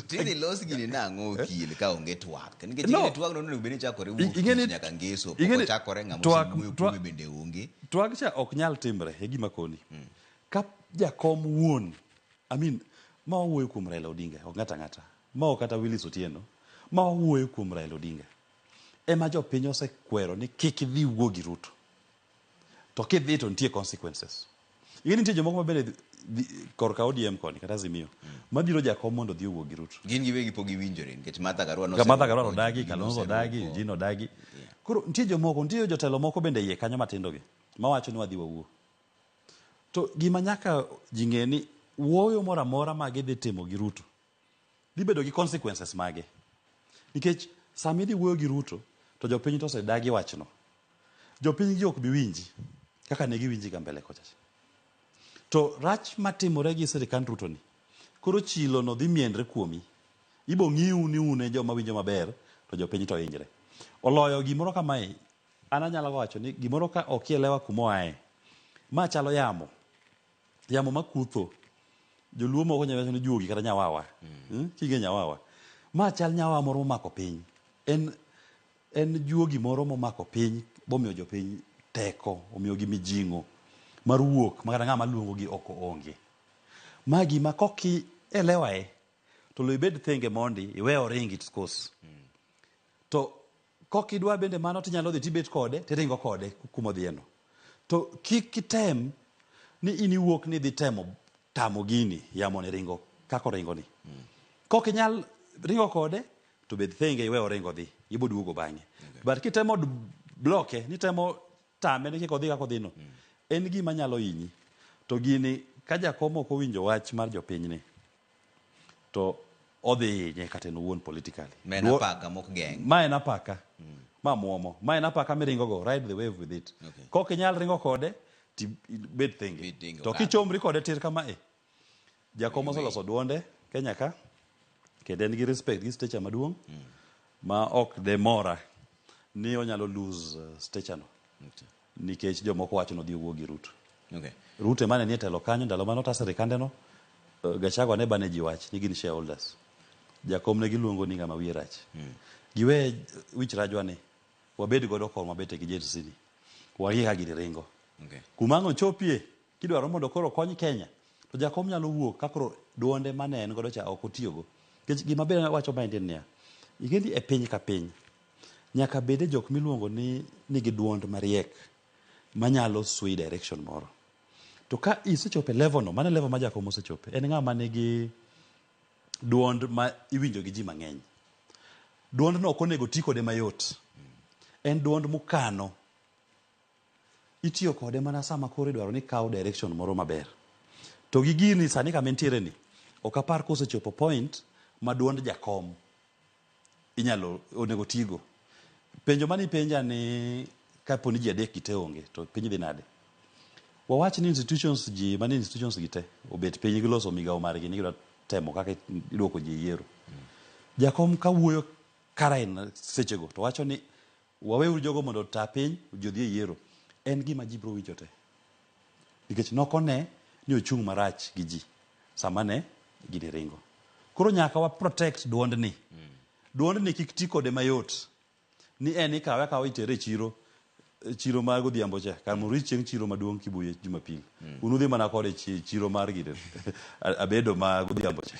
Tidhi los gini nang'o okil ka onge twak? Nikech No. ing'e ni twak no onego bed ni chakore wuok Ing'e ni- tich nyaka ngeso, pok ing'e ni ochakore ng'ama osewuoyo kuome bende onge. Twag cha ok nyal timre e gima koni. Ka jakom wuon, I mean, ma wawuoyo kuom Raila Odinga, ok ng'ato ang'ata. Ma ok kata Willis Otieno, ma wawuoyo kuom Raila Odinga. Ema jopiny osekwero ni kik idhi wuo gi Ruto. To kidhi to nitie consequences. Ing'e ni nitie jomoko ma bende korka ODM koni kata Azimio mabiro jakom mondo odhi owuo gi Ruto. Gin giwegi pok giwinjore nikech Martha Karua Ka Martha Karua noseruko, odagi, Eugene Kalonzo odagi, oseruko. Eugene odagi. Koro nitie jomoko, nitie jotelo moko bende iye kanyo matindo gi mawacho ni wadhi wawuo. To gima nyaka ji ng'e ni wuoyo moro amora ma gidhi timo gi Ruto dhi bedo gi consequences mage. Nikech sama idhi wuoyo gi Ruto to jopiny to osedagi wachno. Jopiny gi ok bi winji kaka ne giwinji ga mbele kocha cha. To rach matimore gi sirikand Ruto ni, koro chilo no dhi mienre kuomi. Ibo ng'iu ni un e joma winjo maber to jopiny to hinyre. Oloyo gimoro kamae, an anyalo wacho ni gimoro ka ok ielewa kuma oaye, ma chalo yamo. Yamo makutho. Joluo moko nyalo wacho ni juogi kata nyawawa. King'e nyawawa. Ma chal nyawawa moro momako piny. En juogi moro momako piny bomiyo jopiny teko, omiyogi mijing'o mar wuok ma kata ng'ama luongogi ok onge. Ma gima koki elewae to lo ibed thenge mondi iwe oring its course. To kokidwa bende mano tinyalo dhi tibet kode tiringo kode kuma odhiyeno. To kik item ni in iwuok ni idhi temo tamo gini yamo ni ringo kaka oringo ni. Kok inyal ringo kode to bed thenge iwe oringo dhi ibo duogo bang'e. But kitemo bloke nitemo tame ni kik odhi kaka odhi no en gima nyalo hinyi. To gini ka jakom ok owinjo wach mar jopiny ni to odhi hinye kata en owuon politically. Ma en apaka mok geng'. Ma en apaka. Ma muomo. Ma en apaka miringo go, ride the wave with it. Kok inyal ringo kode, ti bed thenge. Bed thenge, To okadhi. kichomri kode tir kama e. Jakom oseloso duonde Kenya ka, kendo en gi respect gi stature maduong' ma ok de mora ni onyalo lose stature no. Nikech jomoko wacho ni odhi owuo gi Ruto. Ruto ema ne nie telo kanyo ndalo mane ota sirikande no, Gachagua ne bane ji wach ni gin shareholders. Jakom ne giluongo ni ng'ama wiye rach. Giwe wich rajwa ni, wabed godo korwa mabete gi Gen Z ni. Wang'i kaka gini ringo. Kuma ang' ochopie, kidwaro mondo koro okony Kenya, to jakom nyalo wuok ka koro duonde mane en godo cha ok otiyogo. Nikech gima ber wacho maendi en niya, ing'e ni e piny ka piny, nyaka bede jok miluongo ni nigi duond mariek manyalo sway direction moro. To ka isechopo e level no, mano e level ma jakom osechope, en ng'ama nigi duond ma iwinjo gi ji mang'eny. Duond no ok onego ti kode mayot. En duond mukano. Itiyo kode mana sama koro idwaro ni kaw direction moro maber. To gi gini sani kama entiere ni, ok apar kosechopo point ma duond jakom inyalo onego tigo. Penjo mane ipenja ni kapo ni ji adek gi te onge to piny dhi nade? Wawach ni institutions ji manie institutions gi te obet piny giloso migawo margi ni gidwa temo kaka iduoko ji e yiero. Jakom kawuoyo kara en sechego to wacho ni waweuru jogo mondo ota piny ji odhi e yiero. En gima ji biro winjo te. Nikech nokone ni ochung' marach gi ji sama ne gini ringo. Koro nyaka wa protect duondni. Duondni kik ti kode mayot. Ni en ikawe akawa itere e chiro, chiro mar godhiambo cha. Kar mondo urit chieng' chiro maduong' Kibuye Jumapil. Un udhi mana kode e chiro mar gine abedo ma godhiambo cha.